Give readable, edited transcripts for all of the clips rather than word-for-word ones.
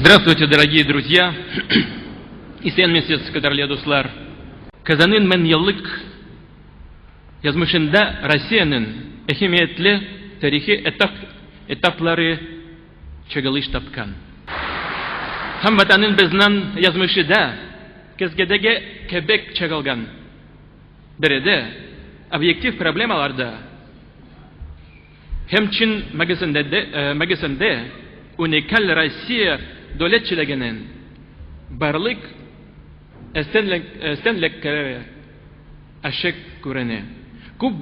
Здравствуйте, дорогие друзья! Исәнмесез, кадерле дуслар! Казанның меңьеллык язмышында Россиянең әһәмиятле тарихи этап, этаплары чагылыш тапкан. Һәм Ватаныбызның язмышы да көзгедәге кебек чагылган. Биредә объектив проблемалар да Һәм чын мәгънәсендә уникаль Россия дәүләтчелегенең барлык өстенлекләре ачык күренә. Күп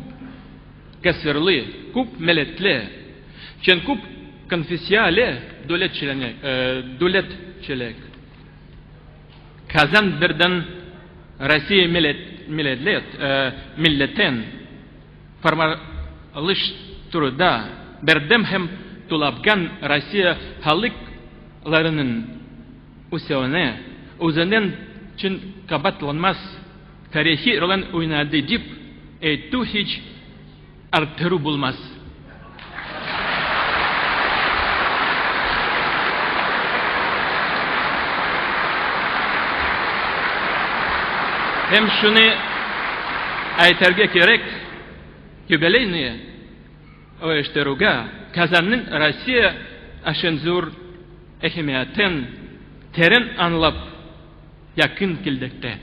гасырлы, күп милләтле, чын күп конфессияле дәүләтчелек. Казан бердәм Россия милләтен формалаштыруда бердәм һәм тулабган Россия халыкларының үсүенә үзенең чын кабатланмас тарихи ролен уйнады дип әйтү һич арттыру булмас. Һәм шуны әйтергә кирәк, юбилейны оештыруга Казанның Россия өчен зур әһәмиятен тирән аңлап якын килдек тә.